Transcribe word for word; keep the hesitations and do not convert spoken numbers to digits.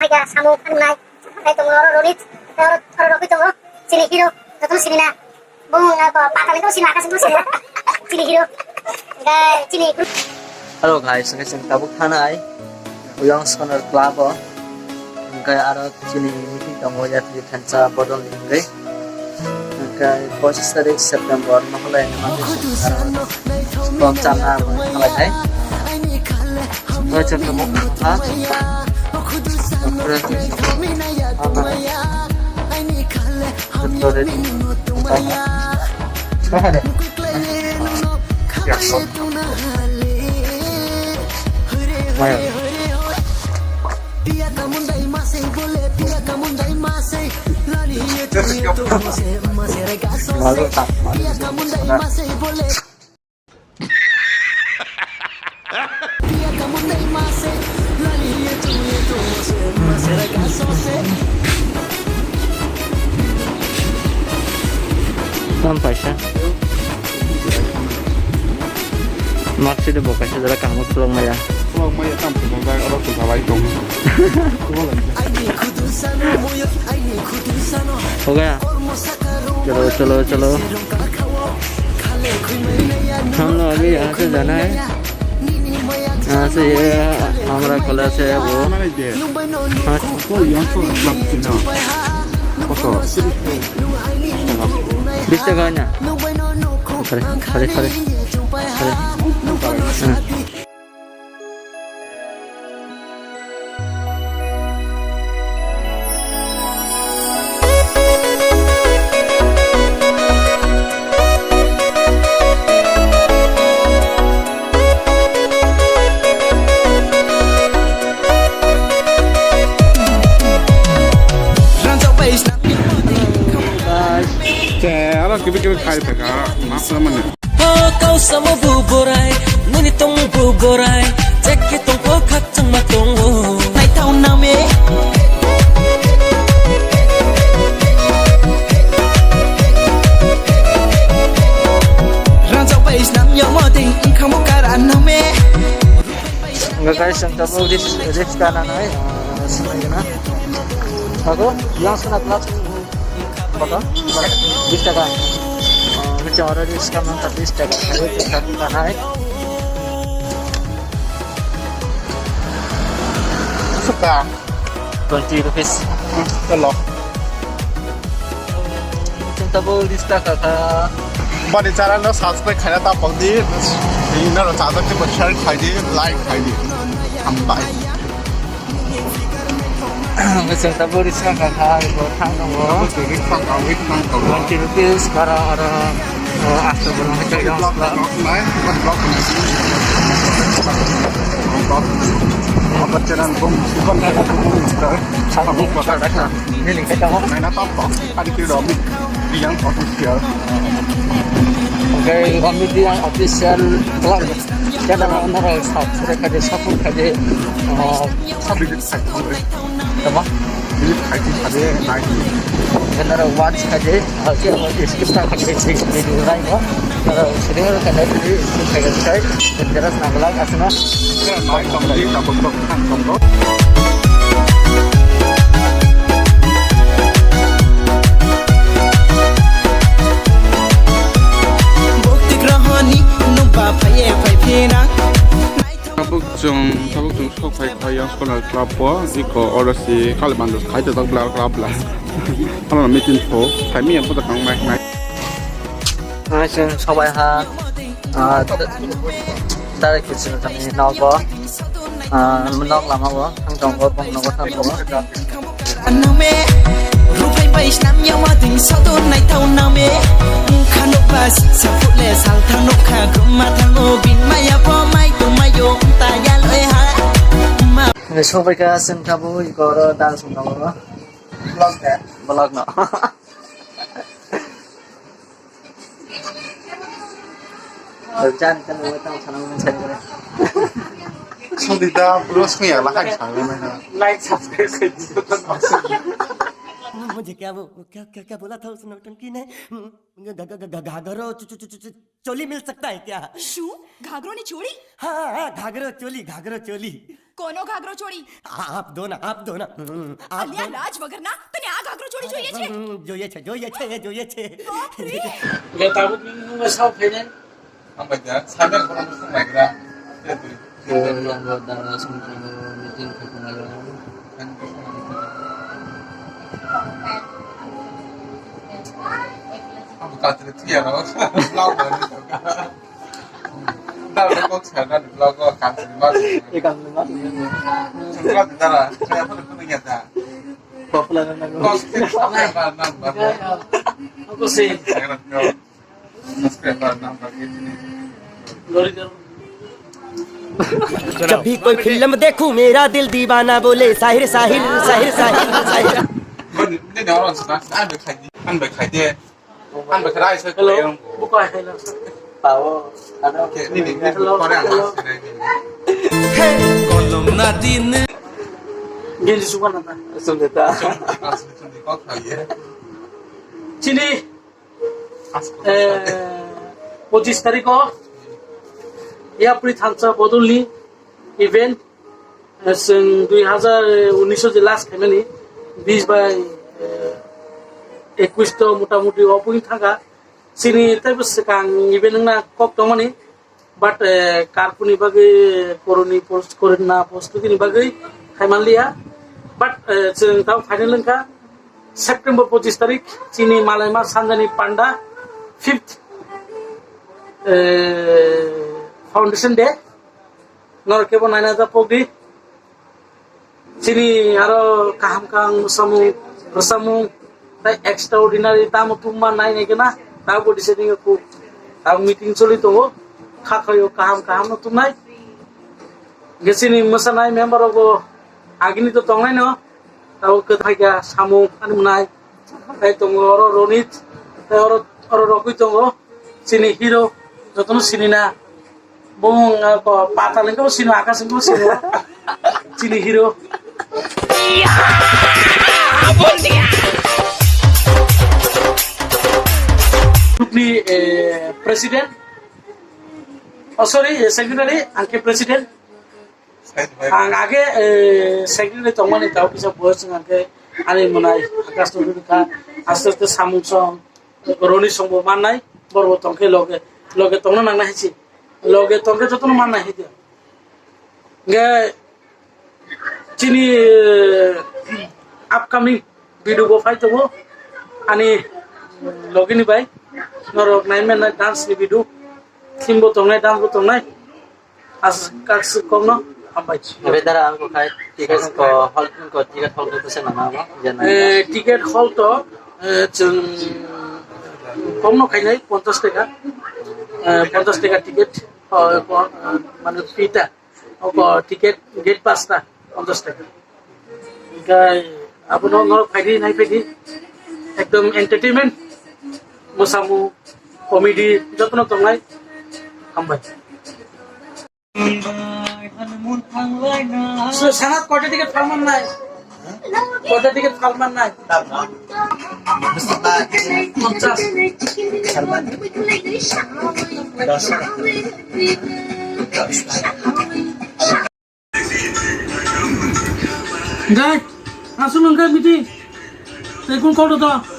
Ya, samung phangnai, phangnai tongo, oro Ronit, oro, oro Robi tongo, chini hero, jotono sini na. Bung, eh, ko, patani to sini, akasin to sini. Chini hero. Gai, chini. Hello guys, hingke chwng tabuk thanai Uyang Scholar Club o. Hingke aro chini meeting tongo, yatri thansa bodol ni hingke. Hingke pochis tarik September, no hole ni mangke chwng aro Kok chana khalai hai. Oi, chwng tabuk ha. Oi, chwng tabuk. Oi, oi. Tam paisa. Mak sidi bo kaisa jora kangma khulok maya. Khulok maya tam khulok maya oro khulok bai tong. Ho gaya. Chalo, chalo, chalo. हम लोग अभी यहाँ से जाना है। यहाँ से ये हमारा खोला से वो। हाँ। Koto? Bish taka na? Sorry, sorry, sorry. Sorry. Hmm. Guys. Te, aro kibi kibi khai phaikha, mas na mani. O kausamo bu borai, nini tong bu borai, jekki tong ko khak changma tongo. Naithau name. Rajak bai snam yamo ding, khamo kara name. Guys, ang tabuk risk, risk kana nai, ah, sinai na. Ako, yang sana class. Koto? Bish taka. Oh, bish taka, already discount nang ta bish taka. Ayo, bish taka hai. Suka. Twenty rupees. Hmm, telo. Cinta bo bish taka kha. Bani channel no subscribe khaina ta pokdi. Ino ro chajak ke share khai di, like khai di. Hambai. Chwng tabuk risk wngkha kha, abo thang tongo. Twenty rupees, bara aro, o, asto bolong hai khe yang sla. Nini khe tongo. Hwnkhe o media official club channel o norok subscribe khaidi, support khaidi, o, Subscribe khaidi, tamo? Subscribe khaidi, khaidi, nai. Hwnkhe norok watch khaidi, o, khe abo skip ta khaidi, skip video nai bo. Norok sidi oro khaidi, skip khaidi, dangerous nang glak aswkno. Nai tongdi, tabuk tok thang tongo. Bukti grohoni nungba phaiye phai phina. Tabuk chwng, tabuk chwng sok phai kha yang Scholar Club o, iko oro si kali bandar khai ta tak bla bla bla. Oro meeting tho, khai mi yang pada kang mai mai. Nai chwng sobai ha, ah, direct kitchen tani nogo, ah, nok lama o, ang tongo, bong nogo thang tongo. Name, rupai bai snam yawa ding sado nai tau name. Khano bas sapule sal thang nokha gumma thango bin maya po mai tu mayo ta ya loi ha. Ma. Sobai ka seng tabo ikoro dal sung tabo. Vlog ka? Vlog no. Jan kan wai tang sana wai sana wai. Song di da bro song ya la hai sana wai na. Like subscribe khai di. मुझे क्या वो, क्या, क्या, क्या बोला था उस नौटंकी ने? घ-, घ-, घ-, घ-, घाघरो चो-, चो-, चो-, चो-, चो-, चोली मिल सकता है क्या? શું? ઘાઘરો ને ચોળી? हाँ, हाँ, हाँ, घाघरो चोली, घाघरो चोली। કોનો ઘાઘરો ચોળી? आ-, आप दो ना, आप दो ना। हम्म, आप अलिया दो ना। लाज वगरना, तने आ घाघरो चोळी જોઈએ છે? हम्म, જોઈએ છે, જોઈએ છે, ये જોઈએ છે। बाप रे। ये ताबुक में सब फेले। Ang bai da, sabe ang kono sung bai gra. Yang buat darah sung meeting ke kemarin. Ang buka tiri tiya na, vlog ba ni. Da da kok sa da vlog ko kan sini mas. Ikan lemak. Sungkla di dara, saya pun pun ingat da. Popular na. Kos kita apa nang ba. Aku sih. Saya nak. जब भी कोई फिल्म देखूं, मेरा दिल दीवाना बोले, साहिर, साहिर, साहिर, साहिर, Sahir. Hello, buka hello. Hello. Kolom nadin. Gini suka nata. Sundeta. Chini. Eh, pochis tarikh o yapri thansa bodolni event, eh, chwng dui hazar unis o je last khaimani bis bai, eh, ekwis to motamuti opung thangkha. Chini teibo swkang event wngna kok tongmani. But, eh, karkuni bagwi koroni post, korona post ni bagwi khai manliya. But, eh, chwng tamo final wngkha September pochis tarik, chini malaima sanjani panda fifth, eh, foundation day. Norok kebo naina japokdi. Chini aro kaham kaham samung, rwchapmung, tei extraordinary tamo tungma nai nai khe na, tabo deciding khe kuk. Tabo meeting choli tongo, kha khaio kaham kaham no tungnai. Hingkhe chini mwsanai member rok bo agini to tongnai no, tabo kwthai kha samung ani mwnai. Tei tongo oro Ronit, tei oro, oro rogwi tongo chini hero, jotono sinina. Bung, ah, ko, patal wngkhe bo sino, akas wngkhe bo sino. Chini hero. Group ni, eh, president. Oh, sorry, eh, secretary, ang khe president. Ang age, eh, secretary tongmani tao kisa boyos ang khe ani mwnai akas tongkha, aste aste samung song. Roni songbo mannai, borbo tongkhe loge, loge tongna nangnai hai se. Loge tongkhe jotono mannai hai de. Hingkhe chini, eh, upcoming video bo phai tongo. Ani logini bai norok nai mannai dance ni video. Theme bo tongnai, dance bo tongnai. As kakswk kokno hambai. Ebe dara ang kok khai ticket ko hol ko ticket hol ko se nama ba jana. Eh, ticket hol to, eh, chwng kokno khainai ponchash taka. Eh, ponchash taka ticket, eh, ko, eh, mane fee ta. Oko ticket gate pass ta ponchash taka. Hingkhe abono norok phaidi, nai phaidi. Ekdom entertainment, mosamu, comedy, jotono tongnai. Hambai. So, sana kota ticket phalman nai? Kota ticket phalman nai? Ponchash. Guys, aswk nang khe meeting. Tei kun call rwkha.